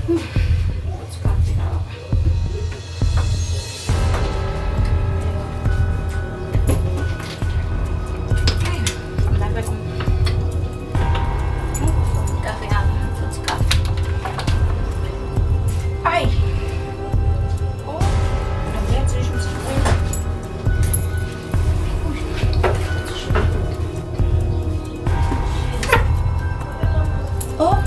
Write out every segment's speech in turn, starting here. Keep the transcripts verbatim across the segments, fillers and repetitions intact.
Ti kafe la, papa. Kafe a, ti kafe. Ay! Oh, nan bèl ti jou sa. Oh!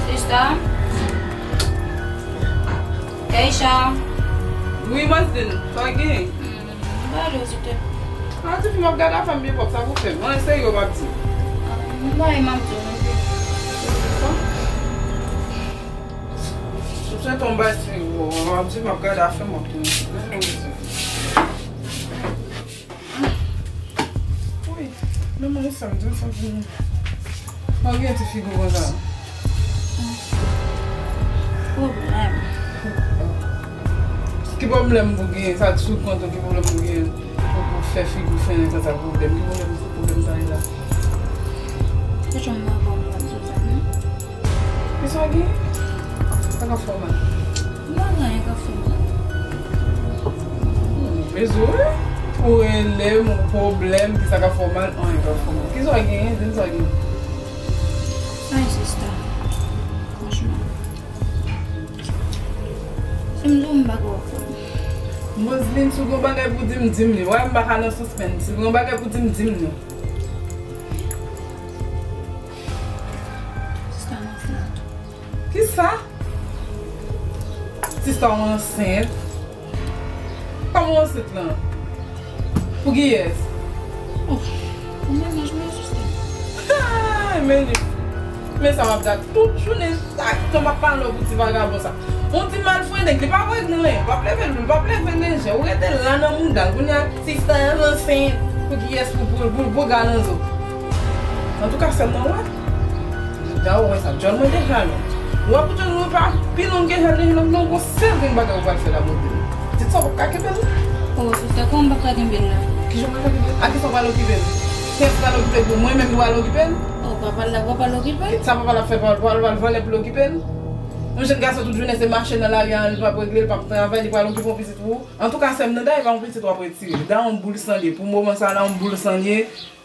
Sista. Keisha. Wi, Maslin, sa gen? Gade w, site. A, ti fi, m ap gade afè m byen pwòp, sa pou fè m. Mwen, serye w p ap di. M pa m ap di w non plis. M se tonbe si w ap di m ap gade afè m, m ap tounen. Wi, men mwen, sa m di w, sa m di w. Mwen gen ti figi konsa. Pwoblèm. Ki pwoblèm pou genyen? Sa sou kont ou, ki pwoblèm pou genyen? Pou, pou fè figi w fennen konsa, pwoblèm. Ki pwoblèm, pwoblèm sa ye la? Kesyon m nan bon, mwen di sa, non? Kisa w gen? Sa ka fè w mal? M pa gen anyen k ap fè m mal. Bezwen pou rele m yon pwoblèm, kisa k ap fè w mal, anyen k ap fè w mal. Kisa w gen? Di m sa w gen. Ay, sista. Franchman. Si m di w m pa kwè w. Roseline, si w gen yon bagay pou di m, di m li. Wè, m pa ka nan sispann. Si w gen yon bagay pou di m, di m li. Sista, m ansent. Kisa? Sista, w ansent? Kòman w ansent lan? Pou kiyès? Oh, pou mennaj mwen, sista. Ay, men li. Men sa m ap gade tout jounen, chak tan m ap pale w pou ti vagabon sa. Yon ti malfrendeng, li pa regle anyen. L p ap leve l, l p ap leve l lejè. Ou rete la nan mouda l. Kounye a, sista, l ansent. Pou kiyès? Pou, pou, pou, pou galanzo. Antouka, sè m nan wè. Da ou wè sa, djòl mwen deja long. Ou wè pou djòl mwen pa pi long ke djòl de long, non, gon sèl grenn bagay ou pral fè la, montre m. Ti sa ou p ap ka kenbe l. Oh, sista, kòman m p ap ka kenbe l la? Kijan ou pral fè kenbe l? A kisa ou pral okipe l? Kiyès pral okipe l? Mwen menm ki pral okipe l? Oh, papa l la, papa l okipe l? Sa papa l ap fè, papa l pral vòlè pou l okipe l? Yon jèn gason tout jounen se mache nan lari a, li p ap regle, li p ap travay, li pral okipe yon pitit pou ou. Antouka, sè m nan, dayè pa yon pitit w ap retire. Dayè yon boul san l ye. Pou moman sa la, yon boul san l ye.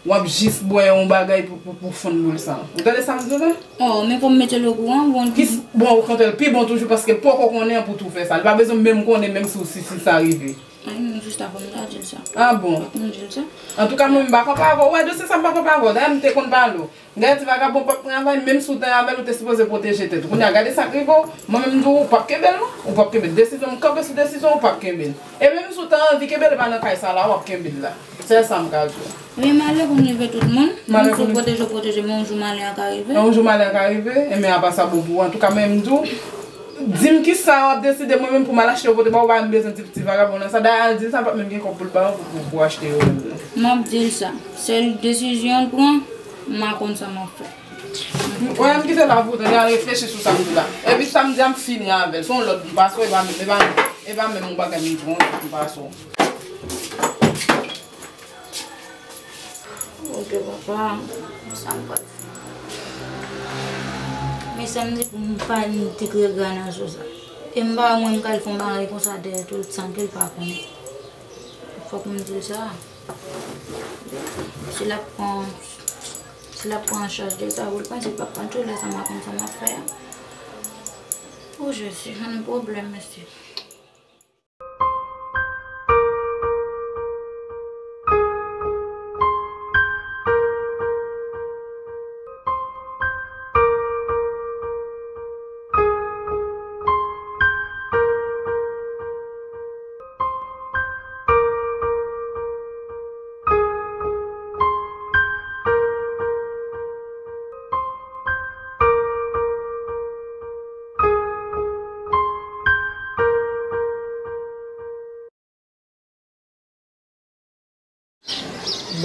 W ap jis bwè yon bagay pou, pou, pou fonn boul sa. Ou tande sa m di w la? Oh, men fò m mete l okouran, bon. Ki s-, bon, okontrè, l pi bon toujou, paske l poko konnen an pou tou fè sa. Li pa bezwen menm konnen, menm si, si, si sa rive. Ay, non, sista, fò m ta di l sa. Ah bon? Fò m di l sa. Antouka, mwen, m pa kanpe avè w. Ou wè, dosye sa, m pa kanpe avè w. Dayè, m te konn pale w. Gade ti vagabon p ap travay, menm si w te avè l, ou te sipoze pwoteje tèt ou. Kounye a, gade sa k rive w. Mwen menm, m di w, ou p ap kenbe l, non. Ou p ap kenbe l. Desizyon, m kanpe sou desizyon, ou p ap kenbe l. E menm si w ta anvi kenbe l, e pa nan kay sa la, w ap kenbe l la. Sèl sa m ka di w. Wi, malè konn rive tout moun. Menm si w pwoteje, w pwoteje, men yon jou malè a ka rive. Yon jou malè a ka rive, e men apa sa bon pou ou. Antouka, men m di w, di m kisa w ap deside, mwen menm pou m al achte yo pote ba w, ou pa menm bezwen di ti vagabon nan sa. Dayè, al di l sa, l p ap menm gen kòb pou l ba w pou, pou, pou achte yo menm. M ap di l sa. Sèl desizyon l pran, m a konn sa m ap fè. Wè, m kite l la pou tande, al reflechi sou sa m di la. Epi sa m di a, m fini avè l. Se yon lòt m pase w, e pa menm, e pa, e pa menm yon bagay m di w, m pase w. Bondye papa, sa m pral fè? Men sa m di pou m pa ni ti regrè nan zo sa. E m pa wè mwen m ka al fè yon bagay konsa dèyè tout san ke l pa konnen. Fòk m di l sa. Si l ap pran, si l ap pran an chaj de sa, pou l panse l p ap pran tou lè sa m a konn sa m ap fè a. O Jezi, ann pwoblèm, mesye.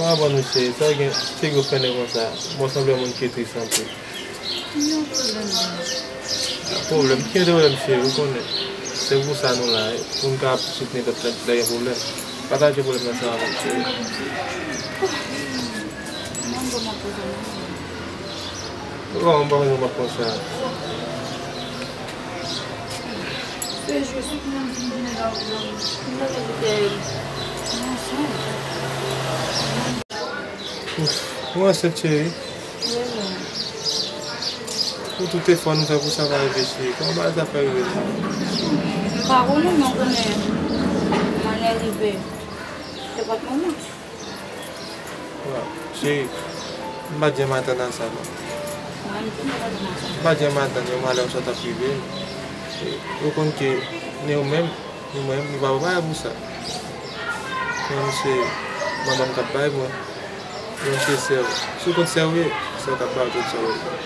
Kòman nou cheri? Sa gen, cheri, ou fè nèg konsa? Bon, sanble moun ki tris anpil. Yon pwoblèm. Pwoblèm? Ki pwoblèm, cheri? Ou konnen. Se pou sa nou la, pou n ka soutni lòt lè, lè gen pwoblèm. Pataje pwoblèm nan sa avè m, cheri. Mwen, bon, mwen poze mwen. Bon, mwen pa konn konsa. Se jis mwen vin vin la, mwen te kite. Ouf, ou ansent, cheri? Wi, wi. Pou tout efò nou fè pou sa pa rive, cheri. Kòman bagay sa fè rive? M pa konnen, men m konnen malè rive. Se pa t manman. Wa, cheri, m pa t janm atann a sa, non. Mwen menm tou, m pa t atann a sa. M pa t janm atann yon malè konsa t ap rive m. E, ou konn ke ni ou menm, ni mwen menm, nou pa prepare pou sa. Mwen menm se manman m k ap bay mwen. Mwen menm se sè w. Si w konn sè w ye, sè w k ap ba w tout sa w bezwen.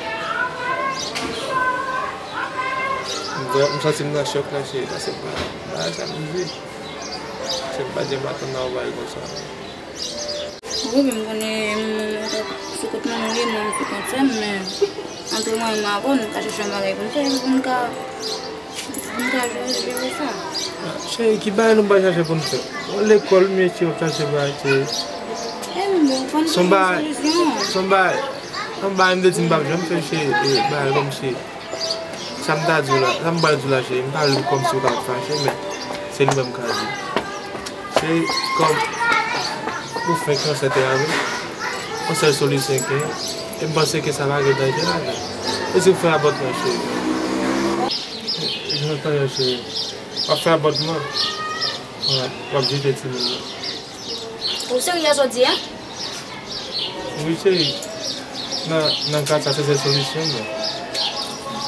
M vre, m santi m nan chòk la, cheri, paske m pa, bagay sa m viv. Se m pa t janm atann nan yon bagay konsa. Wi, men m konnen, m, sou kont manman m li, mwen m sou kont sè m, men antre mwen menm avè w, nou ka chèche yon bagay pou n fè, pou n ka, pou n ka jere, jere sa. Cheri, ki bagay nou pa chache pou n fè? Lekòl, metye, w ap chache bagay, cheri. E m bon, fò n twouve yon solisyon. Se yon bagay, se yon bagay, se yon bagay m te di m p ap janm fè, cheri, e bagay kòmsi. Sa m ta di w la, sa m pral di w la, cheri, m pa vle kòmsi w ta fache, men se li menm m ka di. Se kòm ou fenk ansent avè m, yon sèl solisyon k genyen, e m panse ke sa pa gen danje ladan l. E si w fè abòtman, cheri? Jan w tande, cheri. W ap fè abòtman. W ap jete timoun nan. Ou serye sa w di a? Wi, cheri. Nan, nan ka sa, se sèl solisyon m nan.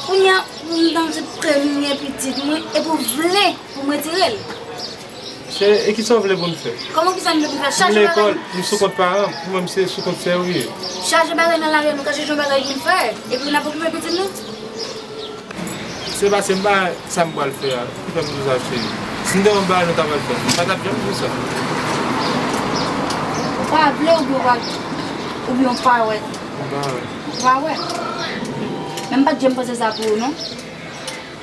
Kounye a, pou m ta anvi premye pitit mwen, epi w vle pou m retire l? Cheri, e kisa w vle pou n fè? Kòman kisa m vle pou n fè? Chache bagay. M lekòl, m sou kont paran m, ou menm se sou kont sè w ye. Chache bagay nan lari a, nou ka chèche yon bagay pou n fè, epi n ap okipe pitit nou. Se pa, se pa sa m pral fè a ki fè m di w sa, cheri. Si m te wè yon bagay nou ta pral fè, m pa t ap janm di w sa. Ou pa vle oubyen ou pa, oubyen ou pa wè? M pa wè. Ou pa wè? Men m pa t janm panse sa pou ou, non.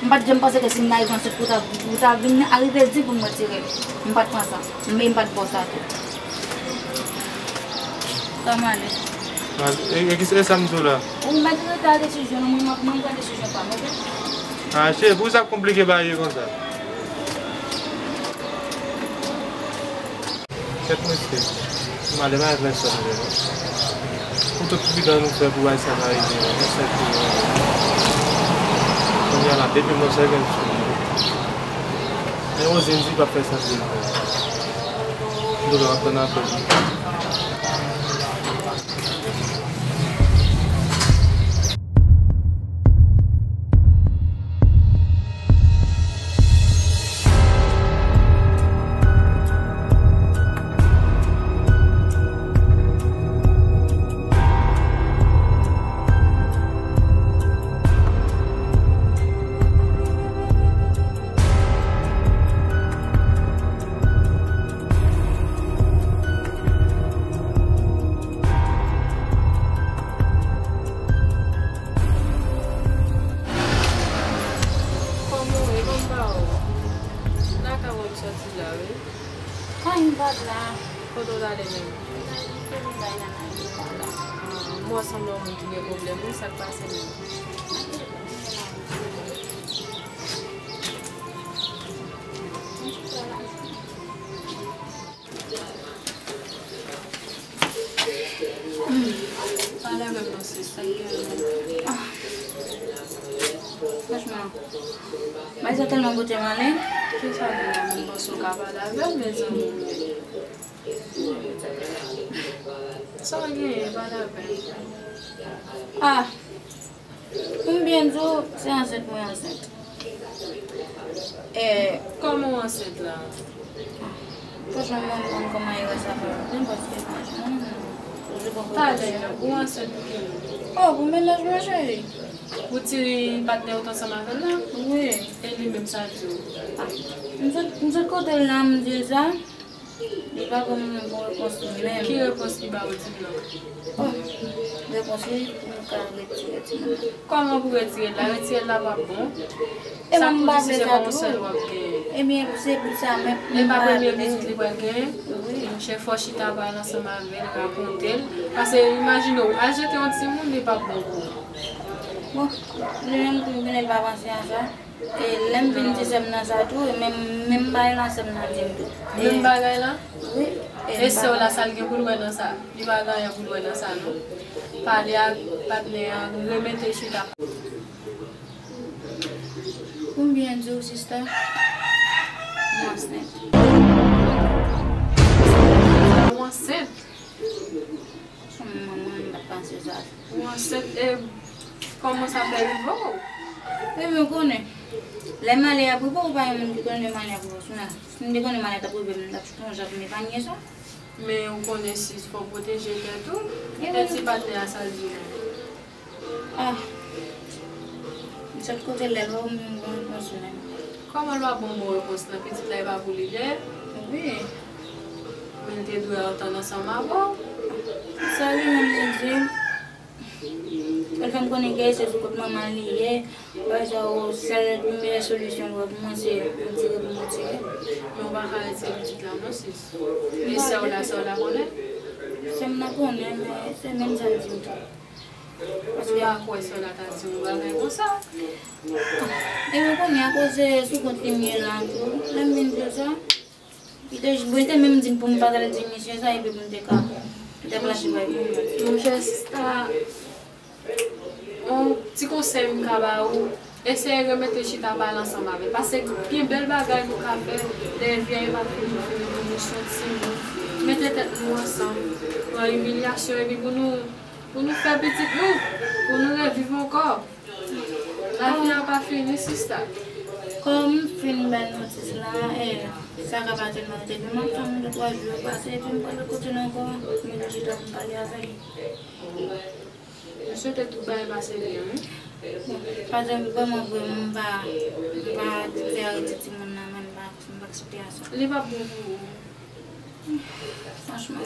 M pa t janm panse ke si m ta rive ansent pou w ta, pou w ta vin arive di pou m retire l. M pa t panse sa. Men m pa t ba w sa tou. Kòman ale? E, e, e sa m di w la? Ou mèt rete a desizyon nou, mwen, mwen, mwen pran desizyon pa m, oke? A, cheri, poukisa w ap konplike bagay yo konsa? Kèt mesye, m ale pa avèk pèsòn vre non. Pou tout pridan nou fè pou bagay sa pa rive, mwen sèl pou mwen. Kounye a la, depi m nan sèl gen sou mwen. Men Rosie di pa fè sa se vre. Doulè ap tann apèl. Kòman w ye? Ban m ba w. Lakay w ap sòti la, wi. Kòm m pa t la. Kote w t ale menm? M t al vin fè yon bagay nan lari a la. Ah, m wè w sanble yon moun ki gen pwoblèm, wi, sa k pase menm? Pa lè menm non, sis, sa k gen menm? Ah. Franchman, bagay sa tèlman pote m ale. Kisa w gen la menm, panse w ka pale avè l, mezanmi? Sa w genyen, pale avè m. Ah! Pou m byen di w, se ansent mwen ansent. E kòman w ansent la? Franchman, mwen pa konn kòman e wè sa fè pwoblèm, paske franchman, je comprends pas. Talè, ou ansent pou ki moun? Oh, pou mennaj mwen, cheri. Pou ti patnè w t ansanm avè l la? Wi. E li menm, sa l di w? Ah, m sot, m sot kote l la, m di l sa. Li Pa ban m yon bon repons menm. Ki repons li ba ou, di m non? Oh, repons li pou m ka retire timoun nan. Kòman pou retire l la? Retire l la p ap bon. Sa pou di si se pa yon sèl w ap genyen. Ebyen, se pou sa menm. E pa premye pitit li pral genyen? Wi. Monchè, fò chita pale ansanm avè l, rakonte l. Paske imajine w al jete yon timoun, li p ap bon pou ou. Bon, li menm tou, li pa panse a sa. E lè m vin di sè m nan sa tou, e menm, menm bagay la sè m nan di m tou. Menm bagay la? Wi. E sè w la, sa l gen pou l wè nan sa? Li pa gen anyen pou l wè nan sa non. Pale ak patnè an, remete chita. Pou m byen di w, sista, m ansent. Ou ansent? Manman, m pa t panse sa. Ou ansent e kòman sa fè rive w? Ebyen, ou konnen, lè malè ap rive w, ou pa gen moun ki konnen malè ap rive w. Si m te konnen malè t ap rive m, m t ap chita yon jan pou m epanye sa. Men ou konnen sis, fò w pwoteje tèt ou. E ti patnè a sa l di w? Ah. Sòt kote lè lò m yon bon repons menm. Kòman lwa bon bon repons nan pitit la e pa pou li dèyè? Wi. Men l te dwe antann ansanm avè w. Sa li menm li di, l fè m konnen ke se sou kont manman li ye. Bagay sa yo, sèl meyè solisyon l wè pou mwen se retire pou mwen tire. Men w pa ka retire pitit la non sis. E sè w la, sè w la konnen? Sè m nan konnen, men se menm sa l di m tou. Paske m pa kwè sè w la ta di yon bagay konsa. E mwen konnen akoz se sou kont li m ye la tou. Lè m vin di l sa, li te, bon, li te menm di m pou m pa t al di misye sa, epi pou m te ka, pou m te plase bay pou mwen. Monchè, sista, yon ti konsèy m ka ba ou, eseye remete chita pale ansanm avè l. Paske gen bèl bagay nou ka fè, lè vi a e pa fini, fini pou nou, se yon timoun. Mete tèt nou ansanm, pran imilyasyon, epi pou nou Pou nou fè pitit nou, pou nou reviv ankò. Lavi a pa fini, sista. Kòm m fin bay notis la, e, sa ka pa tèlman rete, men m ap tann de twa jou yo pase, epi m pral kote l ankò, m vin chita pou m pale avè l. M swete tout bagay pase byen, wi. Paske vrèman vre, m pa, m pa fè arete timoun nan, men m pa, m pa aksepte a sa. Li p ap bon pou ou. Franchman.